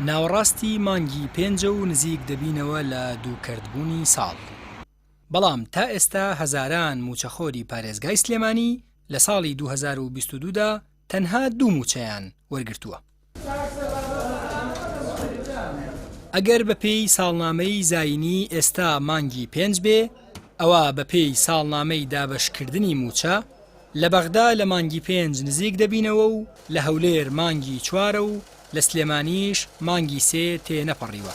ناوەڕاستی مانگی پێنجە و نزیک دەبینەوە لە دووکەرتبوونی ساڵ، بەڵام تا ئێستا هەزاران مووچەخۆری پارێزگای سلێمانی لە ساڵی 2022 دا تەنها دوو مووچەیان وەرگرتووە. ئەگەر بەپێی ساڵنامەی زایینی ئێستا مانگی پێنج بێ، ئەوا بەپێی ساڵنامەی دابەشکردنی مووچە، لە بەغدا لە مانگی پێنج نزیک دەبینەوە و لە هەولێر مانگی چوارە و لە سلێمانیش مانگی سێ تێنەپەڕیوە.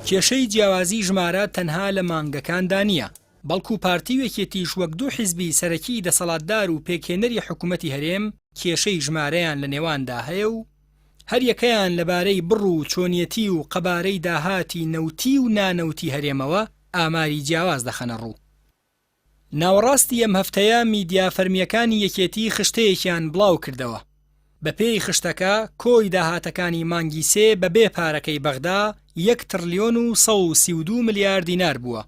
کێشەی جیاوازی ژمارە تەنها لە مانگەکاندا نییە، بەڵکو پارتی و یەکێتیش وەک دوو حیزبی سەرەکی دەسەڵاتدار و پێکهێنەری حکومەتی هەرێم کێشەی ژمارەیان لە نێواندا هەیە و هەریەکەیان لەبارەی بڕ و چۆنیەتی و قەبارەی داهاتی نەوتی و نانەوتی هەرێمەوە ئاماری جیاواز دەخەنە ڕوو. ناوەڕاستی ئەم هەفتەیە میدیا فەرمییەکانی یەکێتی خشتەیەکیان بڵاوکردەوە، بەپێی خشتەکە کۆی داهاتەکانی مانگی سێ بەبێ پارەکەی بەغدا یەک تڕلیۆن و 132 ملیار دینار بووە،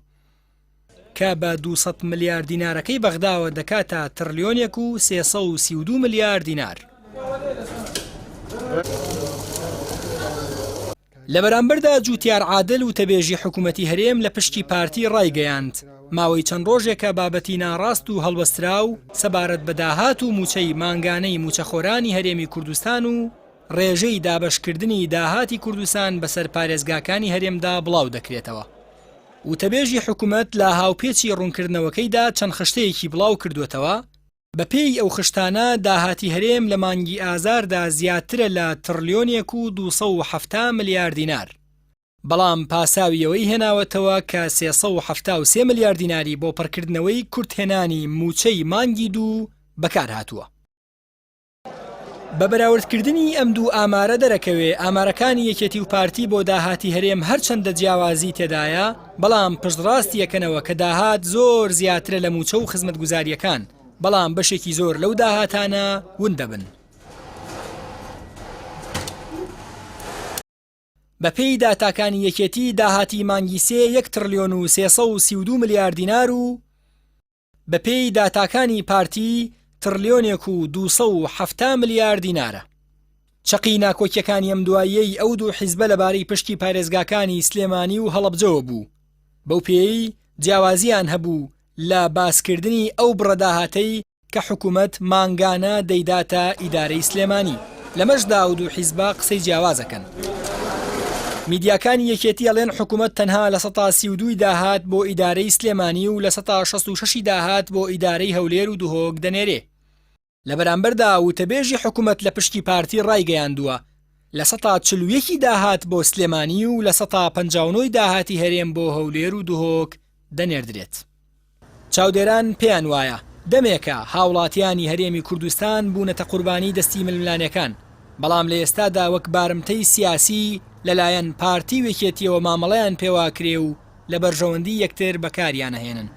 کە بە 200 ملیار دینارەکەی بەغداوە دەکاتە تڕلیۆنێک و 332 ملیار دینار. لە بەرامبەردا جوتیار عادل وتەبێژی حکومەتی هەرێم لە پشکی پارتی ڕایگەیاند، ماوەی چەند ڕۆژێکە بابەتی ناڕاست و هەڵبەستراو سەبارەت بە داهات و مووچەی مانگانەی مووچەخۆرانی هەرێمی کوردستان و ڕێژەی دابەشکردنی داهاتی کوردستان بەسەر پارێزگاکانی هەرێمدا بڵاو دەکرێتەوە. وتەبێژی حکومەت لە هاوپێچی ڕوونکردنەوەکەیدا چەند خشتەیەکی بڵاو کردووەتەوە، بەپێی ئەو خشتانە داهاتی هەرێم لە مانگی ئازاردا زیاترە لە تڕلیۆنێک و 270 ملیار دینار، بەڵام پاساوی ئەوەی هێناوەتەوە کە 373 ملیار دیناری بۆ پڕکردنەوەی کورتهێنانی مووچەی مانگی دوو بەکارهاتووە. بە بەراوردکردنی ئەم دوو ئامارە دەرەکەوێ ئامارەکانی یەکێتی و پارتی بۆ داهاتی هەرێم هەرچەندە جیاوازی تێدایە بەڵام پشتڕاستی ئەکەنەوە کە داهات زۆر زیاترە لە مووچە و خزمەتگوزارییەکان بەڵام بەشێکی زۆر لەو داهاتانە ون دەبن. بەپێی داتاکانی یەکێتی داهاتی مانگی سێ یەک تڕلیۆن و 332 ملیار دینار و بەپێی داتاکانی پارتی تڕلیۆنێک و 270 ملیار دینارە. چەقی ناکۆکیەکانی ئەم دواییەی ئەو دوو حیزبە لەبارەی پشکی پارێزگاکانی سلێمانی و هەڵەبجەوە بوو، بەو پێیەی جیاوازییان هەبوو لە باسکردنی ئەو بڕە داهاتەی کە حکومەت مانگانە دەیداتە ئیدارەی سلێمانی، لەمەشدا ئەو دوو حیزبە قسەی جیاواز ئەکەن. میدیاکانی یەکێتی ئەڵێن حکومەت تەنها 32% ی داهات بۆ ئیدارەی سلێمانی و 66% ی داهات بۆ ئیدارەی هەولێر و دهۆک دەنێرێ. لە بەرامبەردا وتەبێژی حکومەت لە پشکی پارتی ڕایگەیاندووە، 41% ی داهات بۆ سلێمانی و 59% ی داهاتی هەرێم بۆ هەولێر و دهۆک دەنێردرێت. چاودێران پێیان وایە، دەمێکە هاوڵاتیانی هەرێمی کوردستان بوونەتە قوربانی دەستی ململانێکان، بەڵام لە ئێستادا وەک بارمتەی سیاسی لەلایەن پارتی و یەکێتیەوە مامەڵەیان پێوەئەکرێ و لە بەرژەوەندی یەکتر بەکاریانئەهێنن.